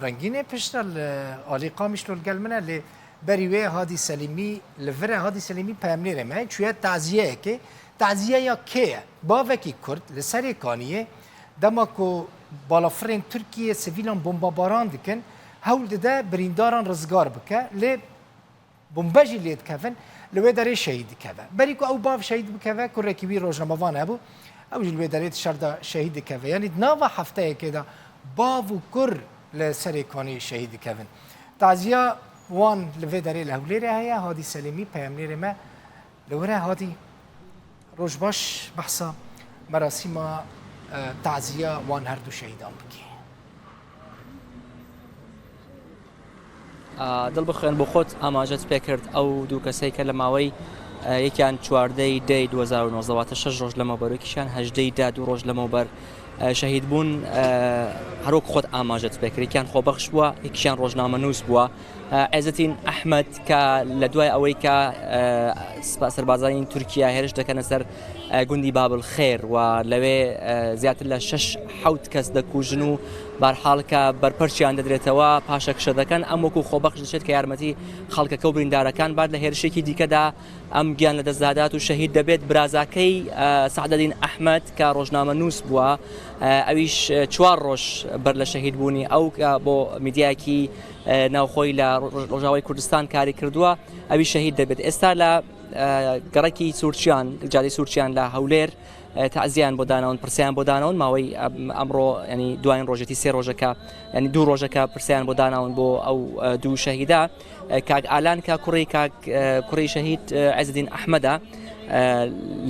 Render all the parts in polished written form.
Rengînê piştre li alî Qamişlo li gel min e lê berî wê Hadî Selîmî li vir e. Hadî Selîmî peyamnêrê me ye çûye taziyeyekê. Taziyeya kê ye? Bavekî Kurd li serê kaniyê dema ku balafirên Tirkiyê sivîlan bombebaran dikin hewl dide birîndaran rizgar bike lê Bombe jî lê dikevin, li wê derê şehîd dikeve. Berî ku ew bav şehîd bikeve, kurekî wî rojnamevan hebû, ew jî li wê derê di şer de şehîd dikeve. Yanî di nava hefteyekê de bav û kur li serê kanê şehîd dikevin. Taziya wan li vê derê li Hewlêrê heye, Hadî Selîmî peyamnêrê me li wir e. Hadî roj baş behsa merasîma taziya wan her du şehîdan bikî. دڵ بخوێن بۆ خۆت ئاماژەت پێکرد ئەو دوو کەسەی کە لە ماوەی یەکیان چواردەی دەی 2019 واتە شەش ڕۆژ لەمەوبەر یەکیشیان هەژدەی دا دوو ڕۆژ لەمەوبەر شەهید بوون هەروەک خۆت ئاماژەت پێکرد یەکیان خۆبەخش بووە یەکیشیان ڕۆژنامەنووس بووە عێزەتین ئەحمەد کە لە دوای ئەوەی کە سەربازانی تورکیا هێرش دەکەنە سەر گوندی بابل خێر و لەوێ زیاتر لە شەش حەوت کەس دەکوژن و بارحاڵ کە بەرپەرچیان دەدرێتەوە پاشەکشە دەکەن ئەم وەکو خۆبەخش دەچێت کە یارمەتی خەڵکەکە و بریندارەکان بات لە هێرشێکی دیکەدا ئەم گیان لە دەستدادات و شەهید دەبێت برازاکەی سەعدەدین ئەحمەد کە ڕۆژنامە نووس بووە ئەویش چوار ڕۆژ بەر لە شەهید بوونی ئەو بۆ میدیایەکی ناوخۆی لە ڕۆژاوای کوردستان کاری کردووە ئەوی شەهید دەبێت ئێستا لە گەڕەکی سوورچیان جادەی سوورچیان لە هەولێر تەعزیەیان بۆ داناون پرسیان بۆ داناون ماوەی ئەمڕۆ ینی دوایین ڕۆژێتی سێ ڕۆژەکە ینی دوو ڕۆژەکە پرسیان بۆ داناون بۆ ئەو دوو شەهیدا کاک ئالان کە کوڕی کاک کوڕی شەهید عزدین ئەحمەدا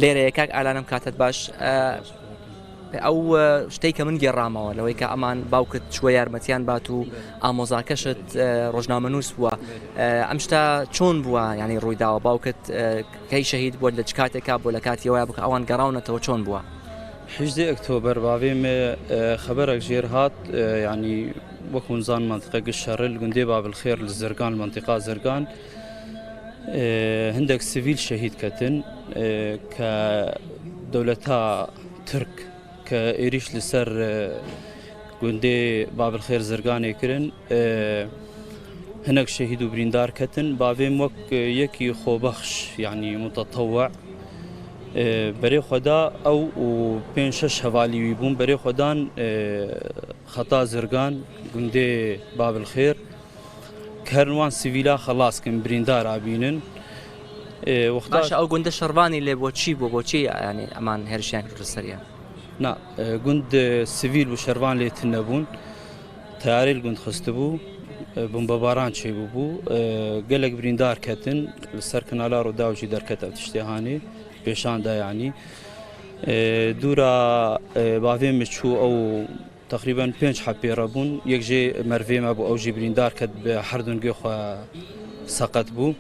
لێرەیە کاک ئالانم کاتت باش ئەو شتەی کە من گێڕامەوە لەوەی کە ئەمان باوکت چووە یارمەتیان بات و ئامۆزاکەشت ڕۆژنامەنووس بووە ئەم شتە چۆن بووە ینی ڕوویداوە باوکت کەی شەهید بووە لە چ کاتێکا بووە لە کاتی ئەوەیا بوو کە ئەوان گەڕاونەتەوە چۆن بووە؟ حیژدەی ئەکتۆبەر باڤێ مێ خەبەرەک ژێر هات یانی وەک هون زان مەنتیقە گشت شەڕێ li گوندێ بابلخێر li زرگان li مەنتیقا زرگان هندێک سڤیل شەهید کەتن کە دەولەتا ترک کە ئێریش لەسەر گوندێ بابلخێر زرگانێ کرن هەنەک شەهید و بریندار کەتن باڤێم وەک یەکی خۆبەخش یعنی متطوع بەرێ خۆدا ئەو و پێ شەش هەوالی وی بوون بەرێ خۆدان خەتا زرگان گوندێ بابلخێر کەرنوان سڤیلا خەڵاس کن بریندار ئابینن وەختا باشە ئەو گوندە شەڕڤانی لێ بۆ چی بوو بۆچی ینی ئەمان هێرشیان کردە سەریان؟ نا گوند سڤیل و شەرڤان لێ تنە بوون تەیارەیل گوند خستبوو بمبەباران چێ بوو گەلێک بریندار کەتن لەسەر کەنالا ڕووداوجی دەرکەت ئەو تشتێ هانێ پێشاندا یعنی دوورا باڤێ مچوو ئەو تقریبا پێنج حەب پێ بوون یەک ژێ مەرڤێ مە بوو ئەو ژی بریندار کەت بە هەردوونگێ خۆ سەقەت بوو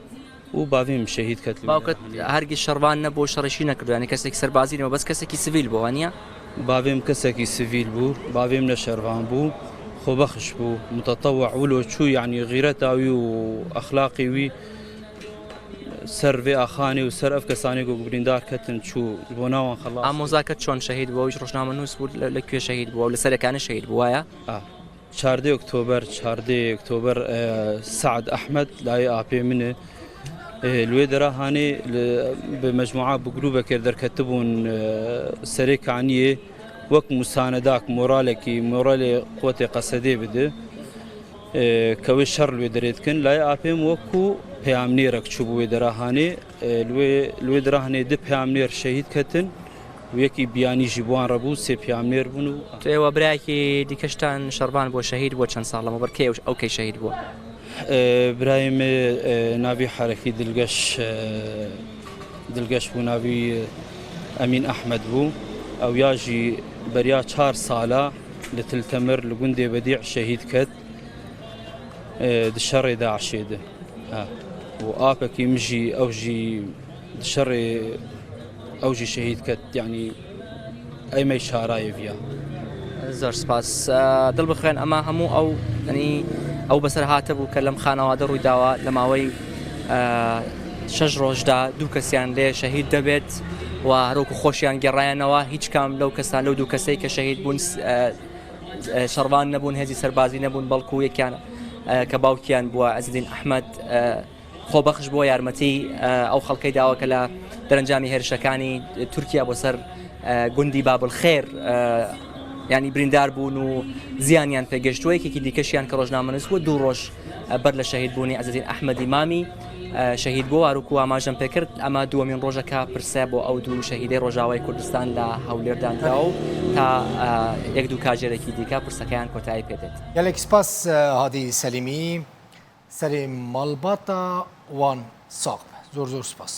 و باڤیم شەهید کەت. باوکت هەرگیز شەڕڤان نەبوو شەڕیشی نەکردووە یانی کەسێکی سەربازی نەبوو بەس کەسێکی سڤیل بوو وانیە؟ باڤێم کەسێکی سڤیل بوو باڤێم نە شەرڤان بوو خۆبەخش بوو متطوع ولۆ چوو یعنی غیرەتا وی و ئەخلاقی وی سەر ڤێ ئاخانێ و سەر ئەف کەسانێ گۆ بریندار کەتن چوو بۆ ناوان خەڵاس کرد. ئامۆزاکەت چۆن شەهید بووە ئەویش ڕۆژنامەنووس بوو لە کوێ شەهید بووە و لە سەرەکانە شەهید بوو وایە؟ ئا. چاردەی ئۆکتۆبەر چاردەی ئۆکتۆبەر سەعد ئەحمەد لای ئاپێ منێ لوێ دەرا هانێ بە مەجموعە بە گروبەکێ دەرکەتبوون سەرێ کانیێ وەک مسانداک مۆرالێکی مۆرالێ قوتێ قەسەدێ بدێ کەوێ شەڕ لوێ دەرێت کن لای ئاپێم وەکو پەیامنێرەک چوو بوێ دەرا هانێ لوێ دەرا هەنێ د پەیامنێر شەهید کەتن و یەکی بیانی ژی بوان ڕە بوو سێ پیامنێر بوون و. تۆ ئێوە برایەکی دیکەشتان شەڕڤان بووە شەهید بووە چەند ساڵ لەمەوبەر کەی ئەو کەی شەهید بووە؟ برای مێ ناوی حەرەکی دلگەش دلگەش بوو ناوی ئەمین ئەحمەد بوو ئەو یاژی بەریا چار سالە لە تل تەمر لە گوندێ بەدیع شەهید کەت د شەڕێ داعشێ د و ئاپەکی مژی ئەو ژی شەڕێ ئەو ژی شەهید کەت یعنی ئەیمەی شارایە ڤیا. زۆر سپاس دڵ بخوێن ئەمە هەموو ئەو ینی ئەو بەسەر هاتە بوو کە لەم خانەوادە ڕووی داوە لە ماوەی شەش ڕۆژدا دوو کەسیان لێ شەهید دەبێت و هەروەکو خۆشیان گەڕایەنەوە هیچ کام لەو کەسان لەو دوو کەسەی کە شەهید بوون. شەڕڤان نەبوون، هێزی سەربازی نەبوون، بەڵکو یەکیان کە باوکیان بووە عزەدین ئەحمەد خۆبەخش بووە یارمەتی ئەو خەڵکەی داوە کە لە دەرەنجامی هێرشەکانی تورکیا بۆ سەر گوندی بابلخێر ینی بریندار بوون و زیانیان پێگەشتووە. یەکێکی دیکەشیان کە ڕۆژنامەنووس بووە دوو ڕۆژ بەر لە شەهید بوونی عزەدین ئەحمەدی مامی شەهید بووە. هەروەکو ئاماژەم پێکرد ئەمە دووەمین ڕۆژە کە پرسە بۆ ئەو دوو شەهیدەی ڕۆژاوای کوردستان لە هەولێر دانراوە و تا یەک دوو کاژێرێکی دیکە پرسەکەیان کۆتایی پێدێت. گەلێک سپاس هادی سەلیمی. سەرێ ماڵباتا وان ساغ بە. زۆر زۆر سپاس.